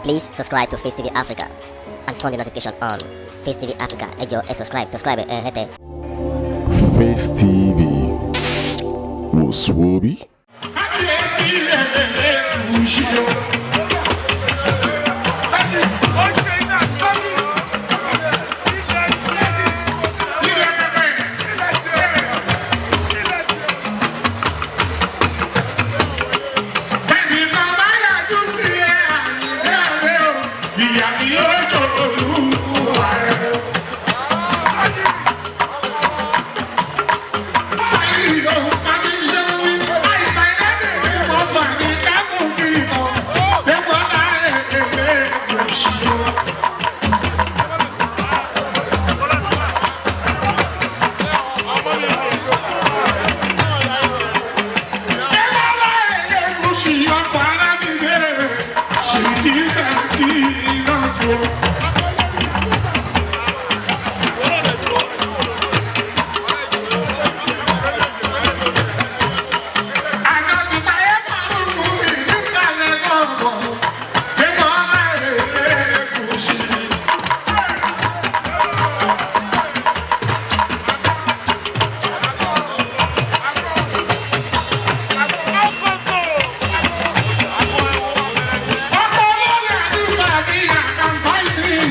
Please subscribe to Face TV Africa and turn the notification on. Face TV Africa, ẹ jọ̀ọ́, ẹ subscribe, subscribe ẹ hẹ́tẹ̀. Face TV wò sùwòbí. Kábíyèsí ẹlẹ́gùṣí o. Ẹnì kan bá yàjú sí ẹ àyìnlẹ́ rẹ o, ìyá mi yóò jọ olúwa rẹ o. Thank you.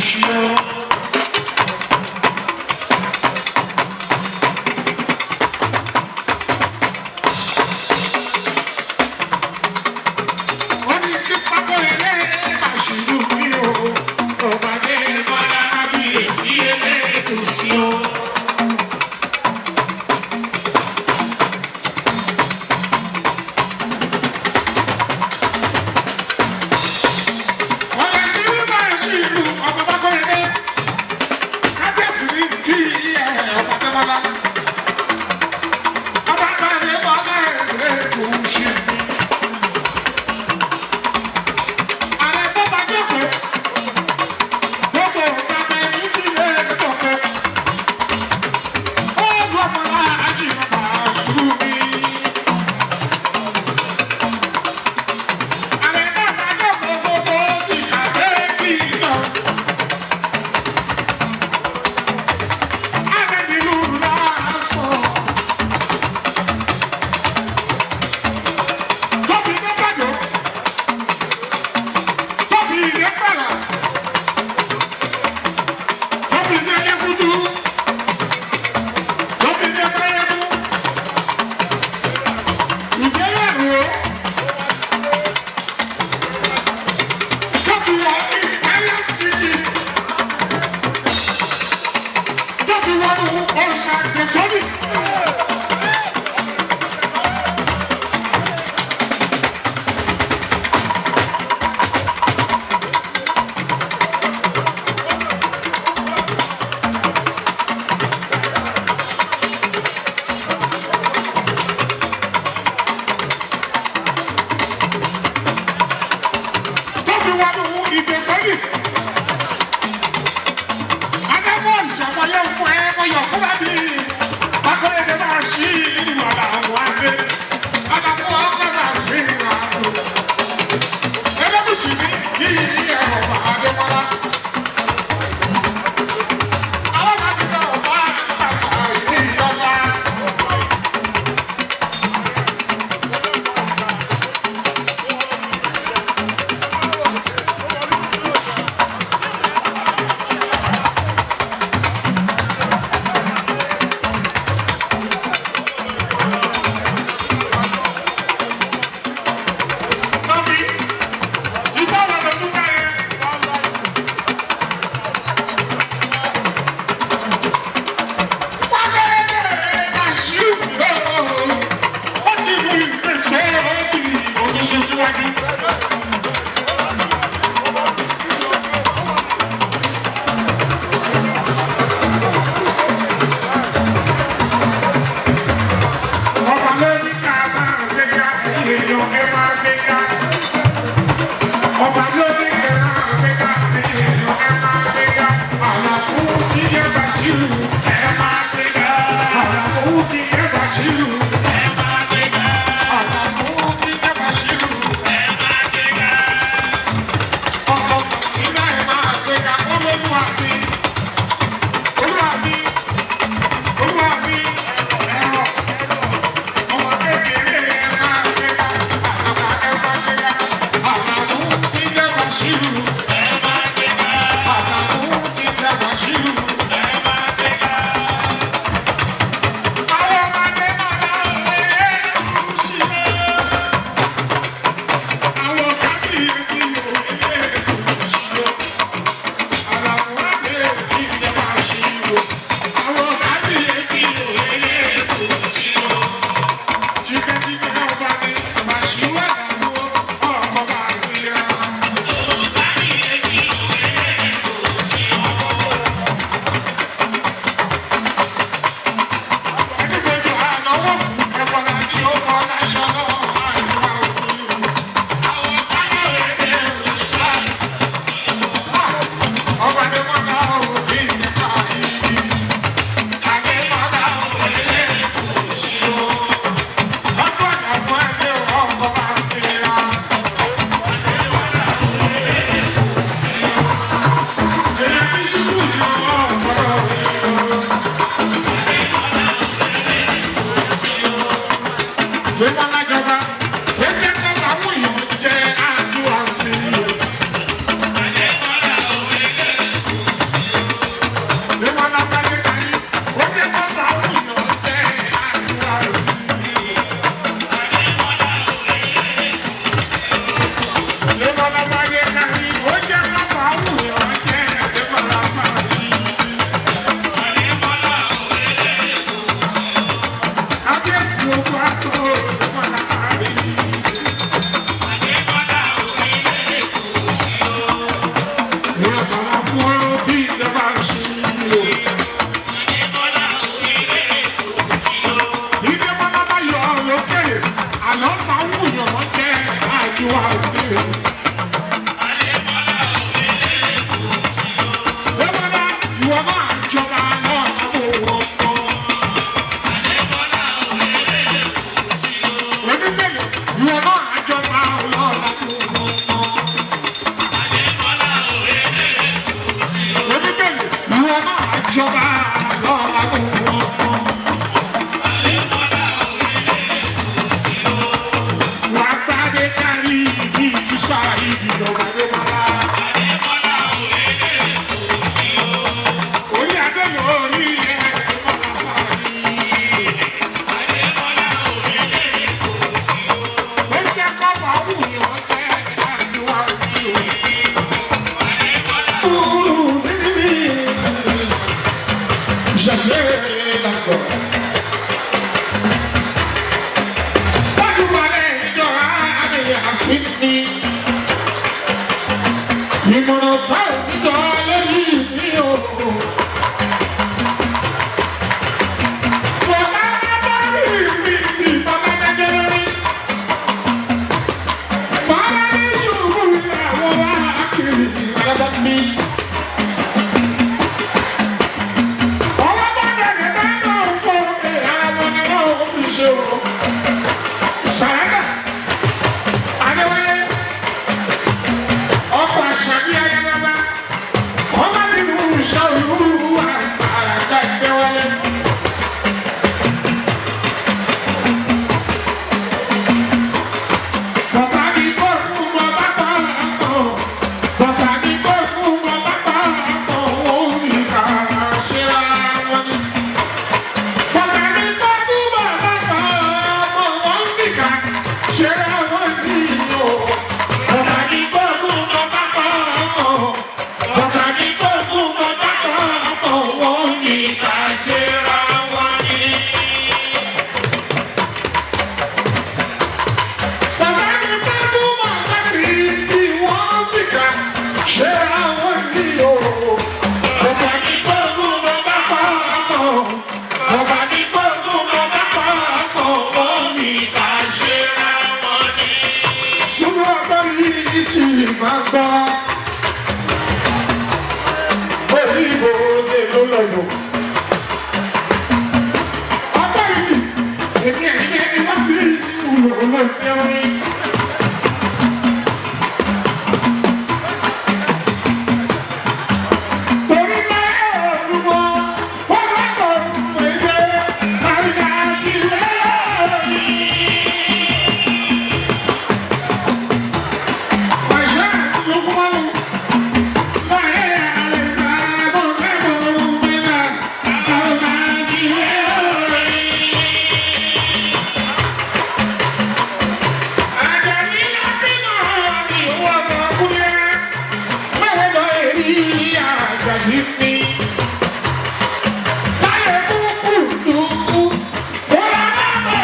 Elégùṣì o. Wọ́n ní kí pápá ilé àṣírí mi o. Ọba dé Bọ́lá Kábíyèsí Elégùṣì o. Ọba sí bá sí ìlú ọba bá kọ́ ilé. Ìyàbàrà fún ọ tí ìjọba ṣe o. Ìdè bàbá bá yọ ọ lókèrè, àlọ́ máa ń wùyàn wọ́n jẹ́ àjùwà sí i. Débọ́lá, ìwọ máa jọba náà lábò wọn kọ́. Onígbèlè, ìwọ máa jọba náà lábò wọn kọ́. Onígbèlè, ìwọ máa jọba náà lábò wọn kọ́. Wà á gbádé kárí ibi ìtúsà ìdìbò Adébọ́lá. Orí adé lórí ẹ̀ bọ́lá sáré. Ó jẹ́ kọ́mọ wùyàn jẹ́ àdúrà sí o. Ṣẹ̀ṣẹ̀ lọ́kọ̀. Bájúwalẹ̀ ìjọra àmì àfínní. Ìmọ̀ràn táwọn ìjọ lórí mi o. Bọ̀dá bá rí mi ti bàbá dẹ́dẹ́ lórí. Bàbá ní ṣubú àwọn wá kiri alábá mi. Ọwọ́ bá dẹ̀dẹ̀ bá lọ fún àwọn ni wọ́n fi ṣe o. Sàràkà Adéwálé ọkọ̀ àṣàbí ayálábá ọmọ nínú ìṣòro àṣàràkà Adéwálé. Bàbá mi kò fún bàbá pa àpò. Bàbá mi kò fún bàbá pa àpò. Òun ní ká ṣe ra wọn ni. Bàbá mi kò fún bàbá pa àpò. Òun ní ká ṣe ra wọn ni o. Bàbá mi kò fún bàbá pa àpò. Bàbá mi kò fún bàbá pa àpò. Òun ní ká ṣe ra wọn ni. Bàbá mi bá dún bàbá mi tí wọ́n fi kà ṣe àwọn ní o. Bàbá mi bá dún bàbá pa àpọ̀. Bàbá mi bá dún bàbá pa àpọ̀. Wọ́n fi kà ṣe àwọn ní. Ṣùgbọ́n ọgbọ́n yìí ti máa gbọ́. Orí ìbò lè ló lọ́yọ̀. Ọgbọ́n yìí ti èmi ẹ̀yìn ẹni wá sí ìwúlò olóògbé. Torí náà olùmọ̀ wọ́n bá kọ̀ pèsè àríkà ìwé lórí. Àṣà lukumanu láàrin àlẹ́ sábọ̀ kẹ́kọ̀ọ́ mẹ́ta àríkà ìwé lórí. Àjàní láti máa ní owó ọmọkùnrin mẹ́wàá lọ èrí Àjàní mi. Láyé kúkú dùkú, bọ́lá bàbá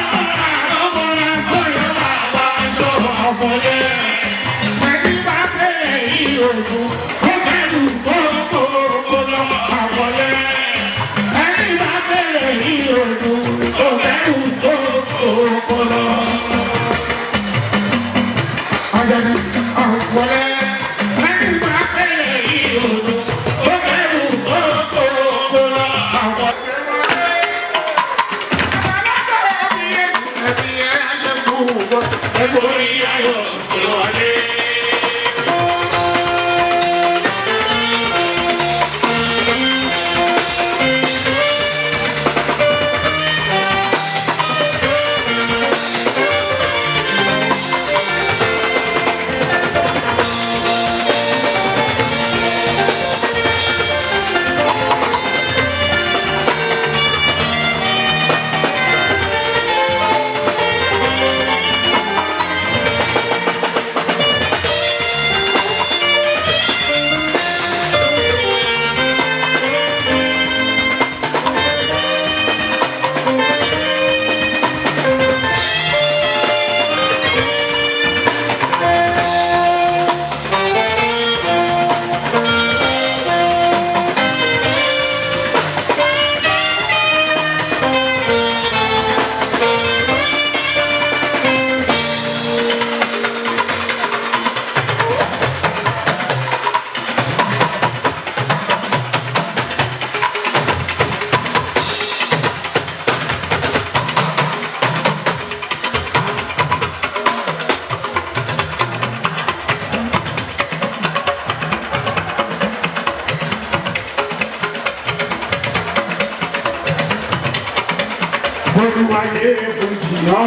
ọmọlá sọ̀yọ́ bàbá aṣọ ọ̀fọ̀lẹ́. Pẹ̀lú bá bẹ̀rẹ̀ ìrònú, ó bẹ̀rù gbogbo lọ àwọ̀lẹ́. Ẹni bá bẹ̀rẹ̀ ìrònú, ó bẹ̀rù gbogbo lọ. Àjàní ọ̀fọ̀lẹ́. Ẹni bá bẹ̀rẹ̀ ìrònú, ó bẹ̀rù Olúwayé fújì ọ́.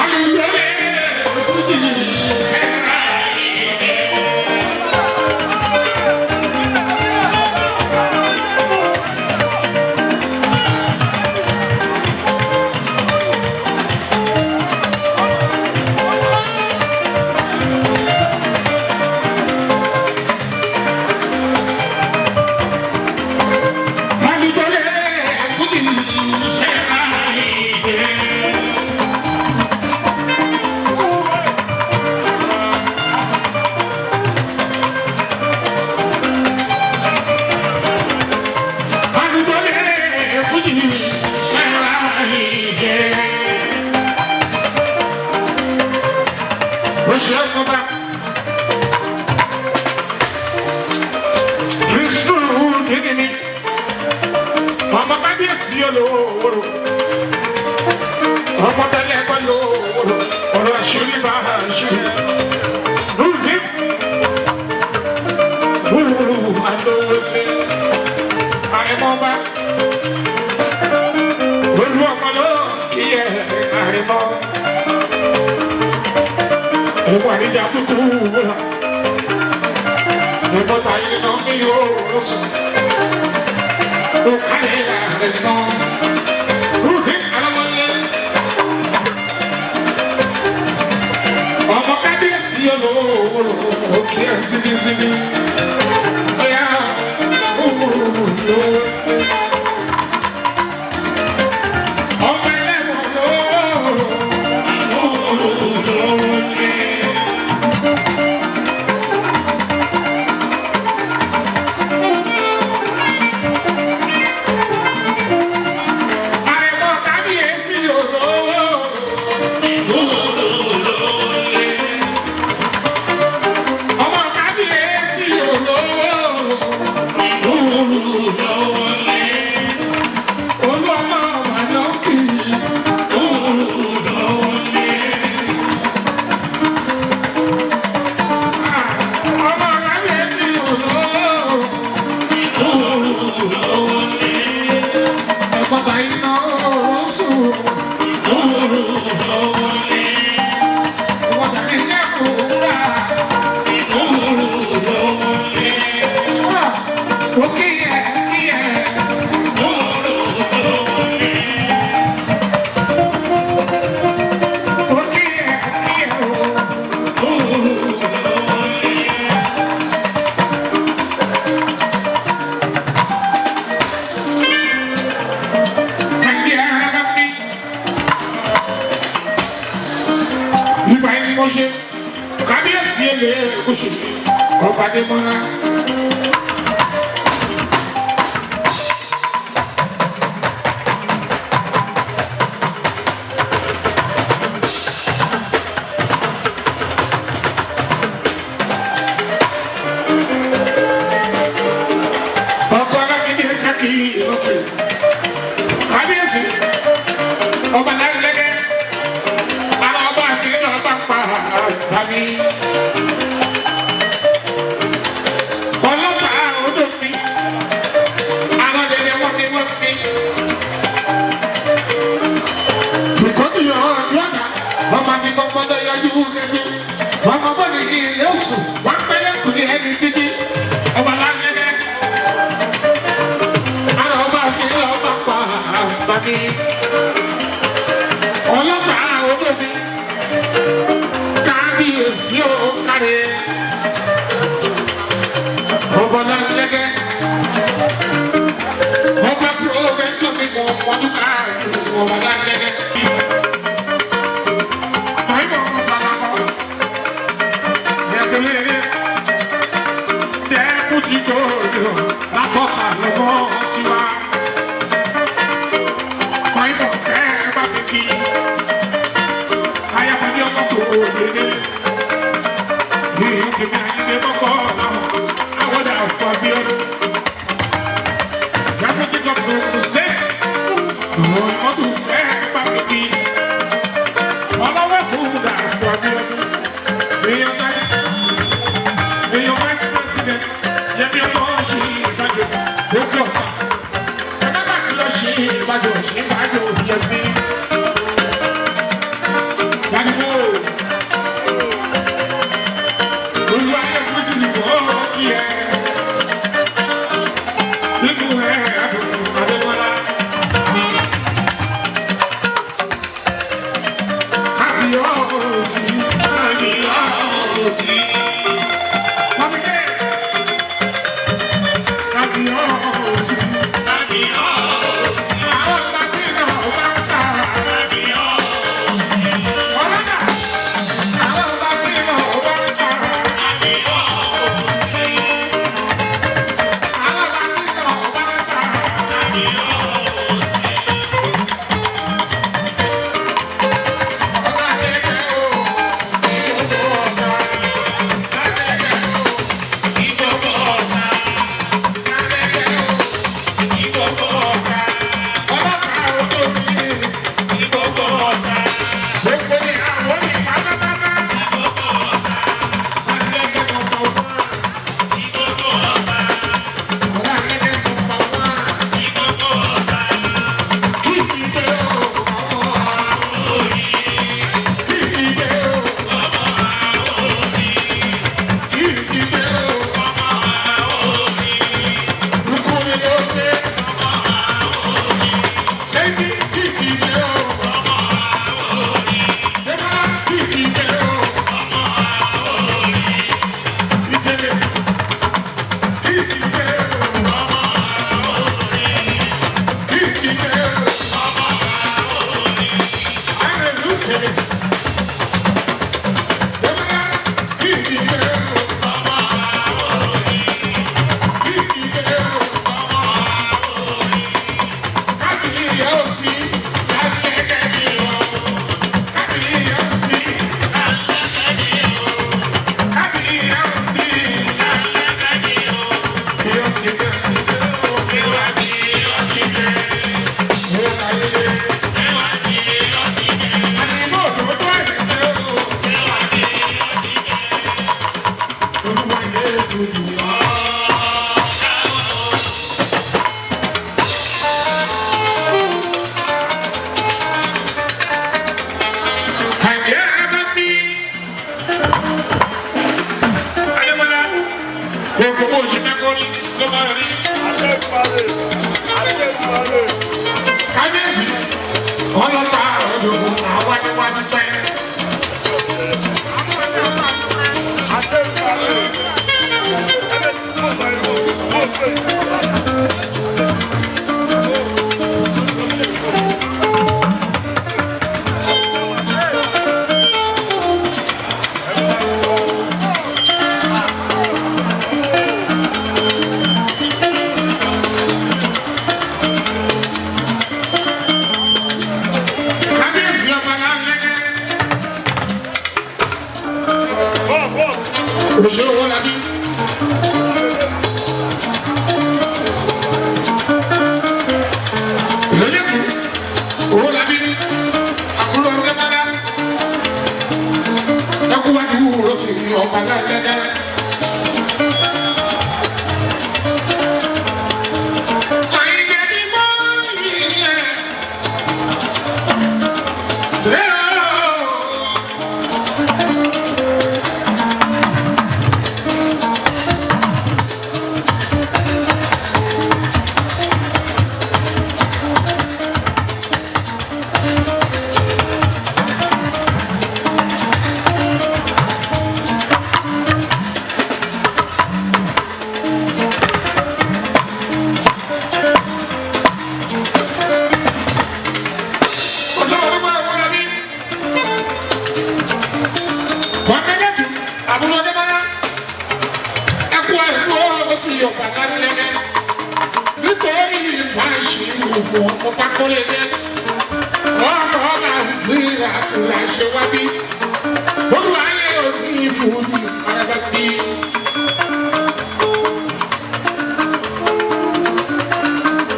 Alùpùpù fújì ṣẹ́ra ìdè. Alùpùpù fújì ṣẹ́ra ìdè. Alùpùpù fújì ṣẹ́ra ìdè. Ó ṣe é kọ́ bá. Kristu nínú ọmọ kábíyèsí olówó ọmọ tẹ́lẹ̀ kọ́ lówó ọ̀rọ̀ àṣírí bá àṣírí lùdí wúrú àlówólé àrẹ̀mọ́ba olú ọmọ ló kí ẹ àrẹ̀mọ́ ẹ̀wọ̀n àríjà kúkú wúrà ẹ̀bọ̀n tàyè náà mi yóò sùn. Ọmọ kábíyèsí olówó òkè ẹ̀ síbísíbí. Ọ̀yá òwúrò lówó. Ọmọ ẹlẹ́wọ̀n lówó òwúrò lówó ní. Àrẹ̀mọ kábíyèsí olówó ọmọ kábíyèsí olówó olú ọmọ màlọ́kì ọmọ kábíyèsí olówó ẹ̀kọ́ báyìí náà ó sùn. Wọ́n tàbí ní àkùrà. Ó kíyè kíyè. Ó kíyè kíyè o. Nàìjíríà rárá mi. Nípa ẹni mo ṣe, kábíyèsí èlé kò ṣe, ọba Adémọ́lá. Ọkọ alágídí ṣákì lọ́tù. Kábíyèsí, ọba lálẹ́gẹ́, àwọn ọba àti ọba pa àgbà mi. Ọlọ́pàá odò mi, àwọn dẹdẹ wọ́n mi wọ́n mi. Ìkọ́jú yọ lọ́nà, ọmọ mi kọ́ gbọ́dọ̀ yọjú lẹ́jú. Ọmọ bọ́ọ̀lù ní ilé oṣù, wọ́n pẹ́ lẹ́kùnrin ẹni títí. Ọba lálẹ́gẹ́, àwọn ọba àti ọba pa àgbà mi. Ọlọ́pàá odò mi, kábíyèsí ó kárẹ̀. Ọba lálẹ́gẹ́, ọba pírọ́fẹ́sọ̀ mi mọ̀ ọmọdún káàdùn ọba lálẹ́gẹ́. Àìmọ̀ sálámọ̀, ẹ̀kúnlẹ̀ dẹ́kun ti gbòòrò látọ̀ka lọ́mọ́ tiwa. Àìmọ̀ ẹ bá mi kí, ayọ̀mọdé ọmọ tó lélẹ̀. Kábíyèsí, ọlọ́ta ọdún àwọn ni wọ́n ti pẹ́. Kábíyèsí ọba lálẹ́gẹ́. Òṣèré owó labí. Lóyèkú, owó labí, àbúrò ọ̀dẹ́mọ́lá. Ẹkúwájú ló sì ọba lálẹ́gẹ́. Àyìnbẹ́ ni mo ń yìn ẹ́.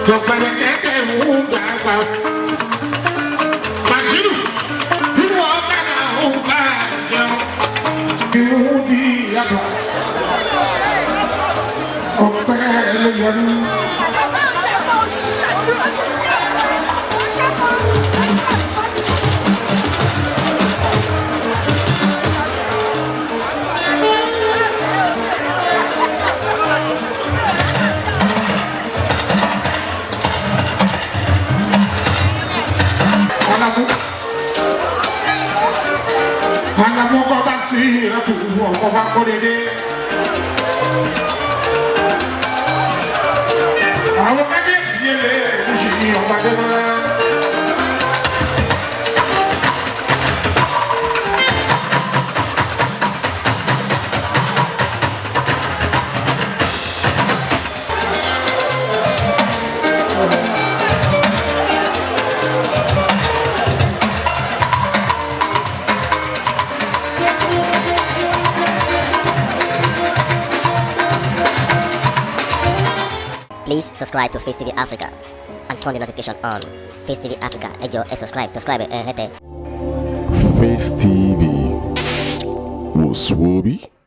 Lọ́pẹ̀lẹ̀ kẹ́kẹ́ ń gbàgbà. Màṣírù, bí wọ́n bá ń bá jẹun, irun ní ìyàgbọ́. Ọpẹ́ ló yọrí. Alamu. Alamu kọ́ bá sí ìrẹ́pù ọkọ̀ bá kó dédé. Àwọn kábíyèsí yẹn lè ṣì ní ọba Adémọ́lá. Please subscribe to Face TV Africa and turn the notification on. Face TV Africa, ẹ jọ̀ọ́ ẹ subscribe, subscribe ẹ hẹ́tẹ̀. Face TV was Swoby.